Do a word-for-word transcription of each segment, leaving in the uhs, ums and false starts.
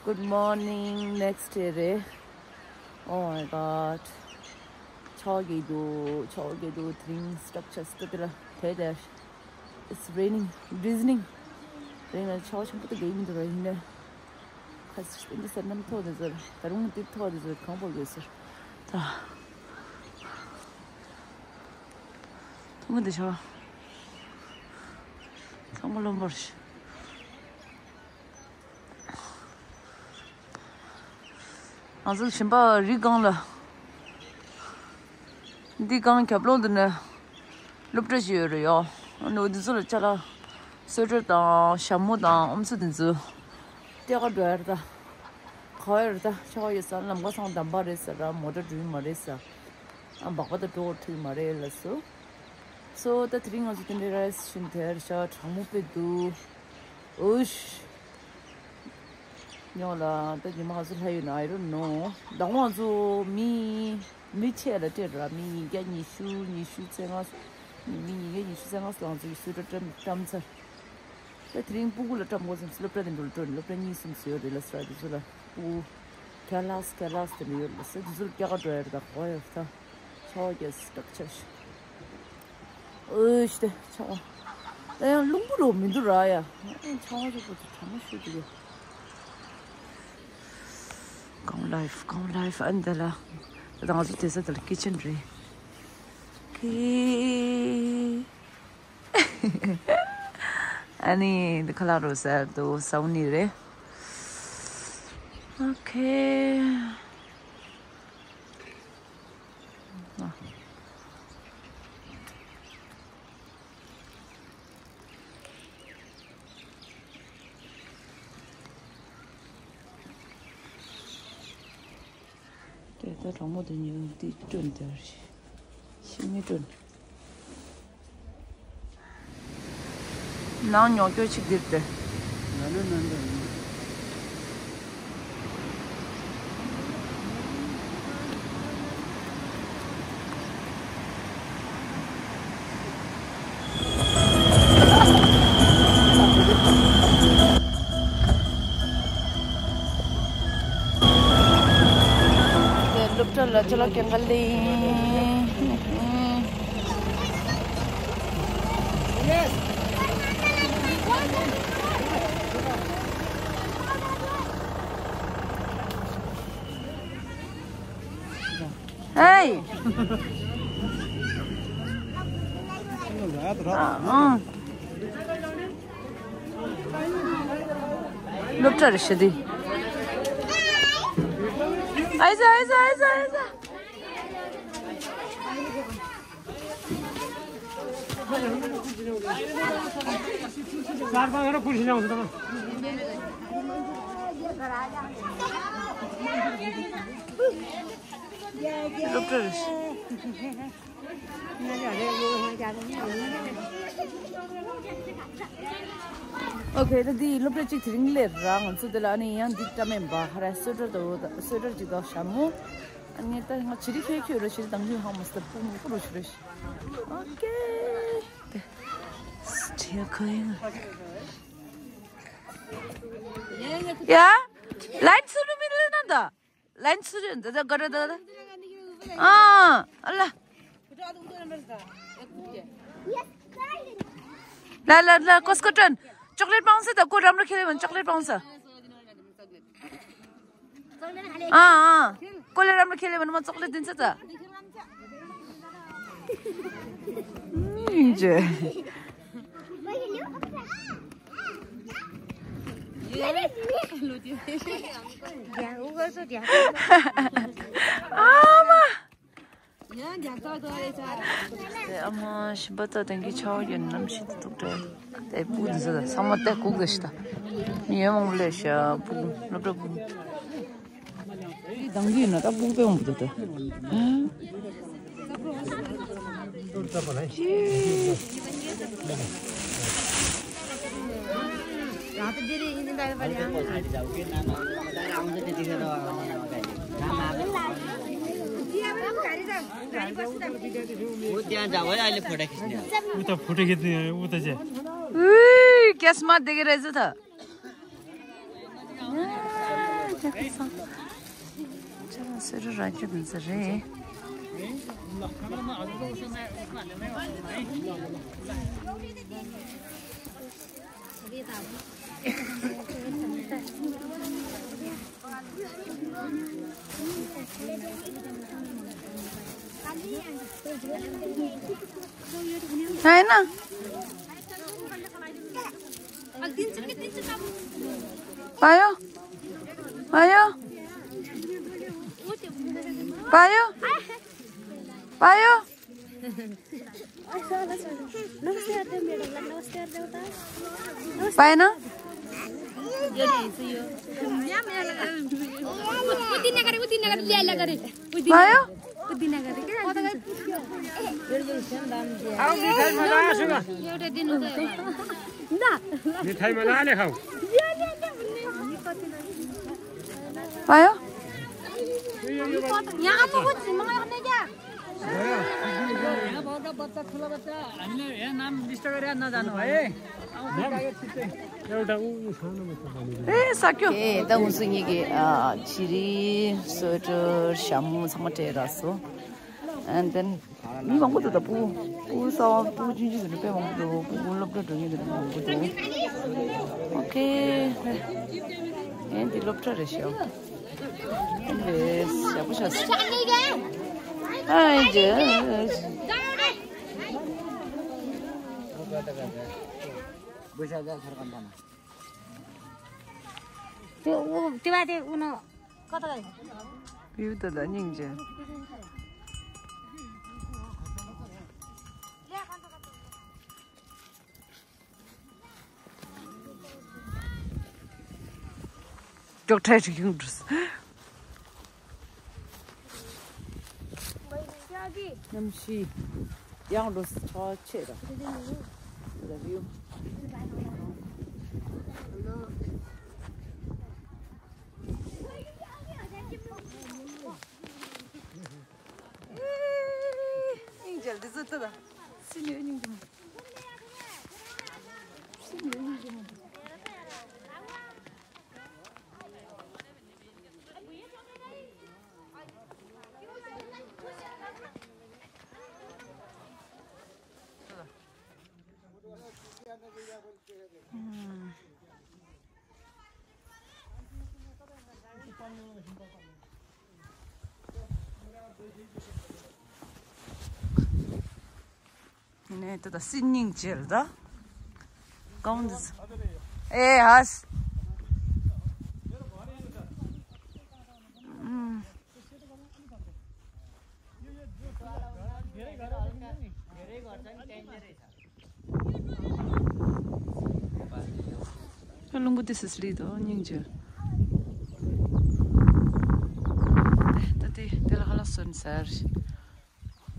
Good morning, next day རེད། Oh my god. ཆར་པ་རྒྱག་གི་འདུག་ཆར་པ་རྒྱག་གི་འདུག་དེ་རིང་སི་ཊོབ་ཆགས་སི་ཊོབ་དེ་ལ་དེ་དེ། It's raining, drizzling. རེད་ན་ཆར་པ་ཆེན་པོ་དེ་རྒྱག་གི་མི་འདུག་ར། ཡིན་ནའི་ཁ་སི་སྤུན་ཀྱི་སར་གནམ་ཐོག་དེ་ཚོར་ད་རུང་དེབ་ཐོག་དེ་ཚོར་གང་པོ་དགོས་ཟེར། ད་ཐུང་གི་འདི་ཆར་པ་ཚང་མ་རློན་པར་ཤི། ང་ཚོ་ཞིང་པ་རི་སྒང་ལ། འདི་སྒང་རྒྱབ་ལོགས་འདི་ནས་སློབ་གྲྭ་ཞིག་ཡོད་རེད་ཡོ། ཨ་ནི་འདི་ཚོ་ལ་ཅ་ལག་སོ་ཊར་དང་ཞྭ་མོ་དང་ཨམ་སྲུ་འདི་ཚོ་སྟེར་ག་འགྲོ་ཡ་རེད་ད། ག་ཡོད་རེད་ད། ཆར་པ་ཡོད་ས་ལམ་ཁ་ཚང་འདམ་པ་རེད་ཟེར་ར། མོ་ཊ་འགྲོ་ཡི་མ་རེད་ཟེར། ཨ་སྦག་པ་དང་འགྲོ་འགྲོ་ཐུབ་ཀྱི་མ་རེད་ལབ་སོང་། སོ་ད་དེ་རིང་ང་ཚོ་དེ་འདྲའི་རེས་ཤིག་དེར་ཤ་གྲང་མོ་དཔེ་འདུག་ཨུ་ཤ། ཉོ་ལ་ད་ཉི་མ་ག་ཚོད་ལྷག་ཡོད་ན། I don't know. ཟླ་ངོ་ང་ཚོ་མི་མི་ཆེ་ལ་སྤྲད་ར། མི་ཉིས་བརྒྱ་ཉི་ཤུ། ཉི་ཤུ་རྩ་ལྔ། མི་ཉིས་བརྒྱ་ཉི་ཤུ་རྩ་ལྔ་ལ་ང་ཚོ་གི་སུ་ཏྲ་བཀྲམ་བཀྲམ་ཚར། ད་དེ་རིང་སྤུ་གུ་ལ་བཀྲམ་དགོས་བསམ་སོང་། སློབ་གྲྭ་དེ་འགྲོ་ལ་སྤྲོད་ནས། སློབ་གྲྭ་གཉིས་གསུམ་ཙམ་ཡོད་རེད་ལབ་སོང་། དེ་ཚོ་ལ་སྤུ་གུ་ཁེ་ལགས་ཁེ་ལགས་དེ་འདྲ་ཡོད་ལབ་སོང་། དེ་ཚོ་ལ་སྐྱེལ་ག་འགྲོ་ཡ་རེད་ད། གོ་ཡོད་ད། ཆར་པ་རྒྱག་སི་ཊོབ་ཆགས་ཤག་ཨོ་ཤི་ཏེ་ཆར་པ། ད་ཡང་རླུང་བུ་རོ་མི་འདུག་ར་ཡ། ཨེ་ཆར་པ་ཅིག་པོ་ཅིག་གྲང་མོ་ཤོར་འདུག་གས། གང་ལའིཕ་གང་ལའིཕ། ཨ་ནི་དེ་ལ་ད་ང་ཚོ་དེ་ས་དེ་ལ་ཀི་ཆན་རེད། ཀི། ཨ་ནི་འདི་ཁ་ལག་རོ་ཟ་འདུག་ས་བོན་ནི་རེད། ཨོ་ཁེ། དེ་ལྟར་གྲོགས་མོ་དེ་ཉིད་འདི་སྤྲོད་དེར་ཤི་མི་སྤྲོད། ནང་ཉོ་སྐྱོ་ཆིག་འདིར་ཏེ། ང་ནི་ནང་དུ་ཡིན། སློབ་གྲྭ་ལ་ཅ་ལག་སྐྱེལ་ག་སླེབས། ཧེ། ཨ། སློབ་གྲྭ་རེད་ཤག་འདི། ཨའི་ཙི་ཨའི་ཙི་ཨའི་ཙི་ཨའི་ཙི། སློབ་གྲྭ་རེད། ཨོ་ཁེ། ད་འདི་སློབ་གྲྭ་གཅིག་དེ་རིང་སླེབས་ར། ང་ཚོ་འདི་ལ་ཨ་ནི་ཡང་འདི་བཀྲམ་མེད་པ་ཧ་ར། སོ་ཊར་དང་སོ་ཊར་གཅིག་དང་ཞྭ་མོ། ཨ་ནི་ད་ང་ཇི་རིགས་ཁྱེད་ཁྱོད་ར་ཞིག་དང་ལུས་ཧང་མ་སྟབས་ཀུ་མོ་ཀུ་རུ་ཞུ་ར་ཞིག་ཨོ་ཁེ། ཡ། ལན་སུ་རུ་མི་རེད་ན་ད། ལན་སུ་རུ་འདི་ད་ག་ར་ད་ད། ཨ་ཨ་ལ། ལ་ལ་ལ་ཀོ་སྐོ་ཏྲན། ཅོག་ལེ་ཊི་སྤང་ས་ད། ཀོ་རམ་ར་ཁེ་ལེ་མན་ཅོག་ལེ་ཊི་སྤང་ས། ཨ་ཨ། ཀོ་ལེ་རམ་ར་ཁེ་ལེ་མན་མ་ཅོག་ལེ་ཊི་དིན་ས་ད། ཨིན་ཇེ། ཨ་མ། དེ་ཨ་མ་ཞིམ་པ་ད་དེང་གི་ཆར་པ་ཡོད་ནམ་ཞིག་ཏུ་འདུག་དྲན། དེ་སྤུ་གུ་འདི་ཚོ་ཚང་མ་དེ་སྒུག་དེ་ཤི་ད། མི་ཡོད་མང་པོ་ལས་ཤ་སྤུ་གུ་སློབ་གྲྭ་སྤུ་གུ། དེ་དང་གི་ཡོད་ན་ད་སྤུ་གུ་དཔེ་མང་པོ་འདུག་ད། उता फोटो खिच्ने हो, उता चाहिँ। उई, क्या smart देखेर रहेछ त। ཁྱེད་ཚོ་ཁྱེད་རང་སུ་རུ་ར་རྒྱུ་ནི་ཟེར་རེད། होइन। पायो? पायो? पायो? पायो? पाएन? पायो? मिठाई बनाले खाऊ। पायो? यहाँ आउनु, कुछ मगाउने क्या? यहाँ बहुत बच्चा, ठुलो बच्चा, हामीले यहाँ नाम डिस्टर्ब गरेर नजानु है। एउटा ऊ सानो बच्चा। ए, सक्यो। ए, त उसो निके, अ, छिरी, स्वेटर, स्यामु, सम्म टेरा सो। And then, མི་མང་པོ་འདུག་ད། སྤུ་སྤུ་གསར་པ་སྤུ་ཆུང་ཆུང་དེ་འདྲ་དཔེ་མང་པོ་འདུག་སྤུ་སློབ་གྲྭ་འགྲོ་མཁན་དེ་འདྲ་མང་པོ་འདུག་ཨོ་ཁེ། ཨེ་འདི་སློབ་གྲྭ་རེད་ཤག Anyways, ཡག་པོ་ཤག་ཨའི་ཇེ། དེ་ཨུ་དེ་བ་དེ་ཨུ་ནོ། ཀ་ཏ་ག་ཡི། བིའུ་ད་ད་སྙིང་རྗེ། ཀྱོག་ཁྲའི་ཞིག་ཡོང་འགྲོ། གནམ་གཤིས་ཡང་འགྲོ་ཆ་ཆེ་ར། Love you. སྙིང་རྗེ་འདི་ཚོ་ལྟ་ད། སྲིད་ནས་སྙིང་རྗེ་མོ། སྲིད་ནས་སྙིང་རྗེ་མོ། ནས་ད་ལྟ་སྲིད་སྙིང་རྗེ་ལ་ད། གང་འདི། ཨེ་ཧ། རླུང་བུ་དེ་སིས་ལི་དོ་སྙིང་རྗེ། ད་དེ་དེ་ལ་ཧ་ལ་སོན་ཟེར།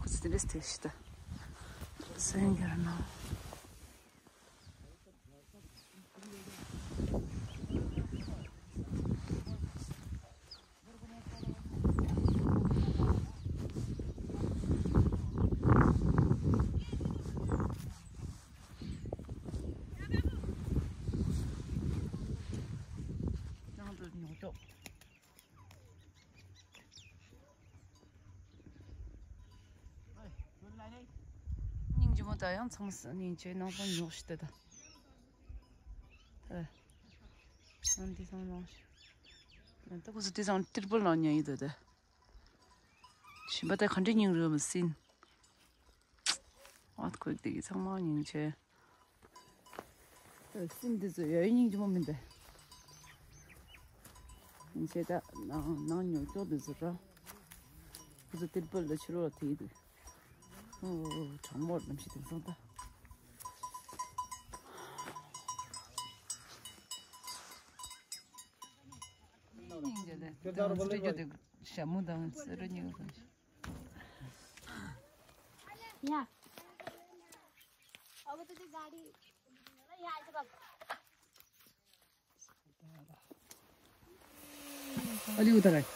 ཁུ་ཚི་དེ་འདྲས་དེ་ཤི་ད། སོན་གྱི་ར་ན། སྙིང་རྗེ་མོ། ད་ཡང་ཚང་མ་སྙིང་རྗེ། ནང་ཚང་ཉོག་ཤི་ད་ད། ཨ། ནང་འདི་ཚང་ནང་ཤི། ད་ཁོ་ཚོ་དེ་ཚང་ཏིར་པོ་ལ་ཉན་ཡི་ད་ད། ཞིམ་པ་ད་ག་འདྲ་སྙིང་རུས་མི་སྲིན། ཨ་ཁོ་དེ་གི་ཚང་མ་སྙིང་རྗེ། སྲིན་འདི་ཚོ་ཡོད་སྙིང་རྗེ་མོ་མིན་པས། སྙིང་རྗེ་ད་ནང་ནང་ཉོག་ཀྱོག་འདི་ཚོ་ར། ཁོ་ཚོ་ཏིར་པོ་ལ་ཕྱི་ལོགས་ལ་དེ་འདུག་ཨོ། གྲང་མོར་གནམ་གཤིས་དེང་སང་ད། སྙིང་རྗེ་ལེ། དེ་ལྟར་བོ་ལེ་ཞྭ་མོ་དང་སེ་ར་གཉིས་ཀ་ཡ། अब तो गाड़ी यहाँ से अलि उता राख।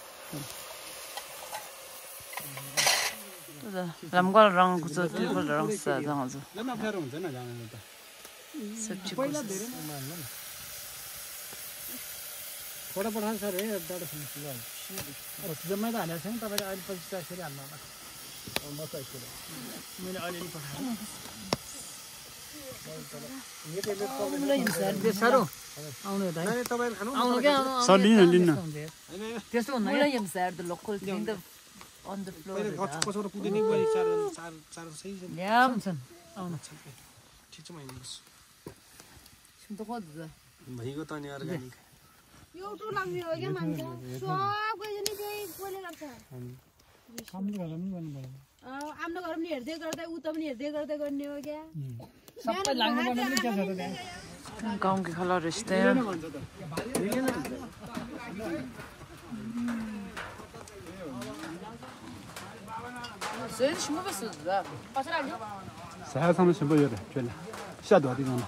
ལམ་ཁ་རང་ཁུ་ཚོ་ཏིར་པོ་རང་ས་དང་ཚོ། ལམ་ཁ་རང་ཚོ་ན་རང་ཡོད་ད། སབ་ཅི་པ་ལ་དེ་རེད། बडा पठाएको छ अरे, दादासँग ल। अब जम्मै त हालेको छैन, तपाईँले अहिले पछि चार सय हाल्नु होला। अँ, म चार सय। मैले अलिअलि पठाएको। साह्रो आउनु त। नानी, तपाईँले खानु? आउनु क्या, आउनु, सर, लिन, लिन। त्यस्तो हुन्न क्या। On the floor. पहिले घर पछाउर पुग्दैन नि, मैले चार, चार, चार सय छ नि। ल्याम। आउनु। ठिक छ, म हिँड्छु। भइगयो त अनि अर्ग्यानिक। यो टु लाग्ने हो क्या मान्छे। सब गयो नि त्यही कोले गर्छ। हाम्रो घरमा पनि गर्नु पर्यो। अँ, हाम्रो घर पनि हेर्दै गर्दै, उता पनि हेर्दै गर्दै गर्ने हो क्या? सबै लाग्नु पर्ने पनि के छ त त्यहाँ? गाउँकी खला रिस्ते। ཟས་ཞིམ་པོ་བཟོས་འདུག་ད། ཟས་ཚང་མ་ཞིམ་པོ་ཡོད་རེད་ཁྱོད་ལ། ཤ་དོ་དེ་གང་ལ།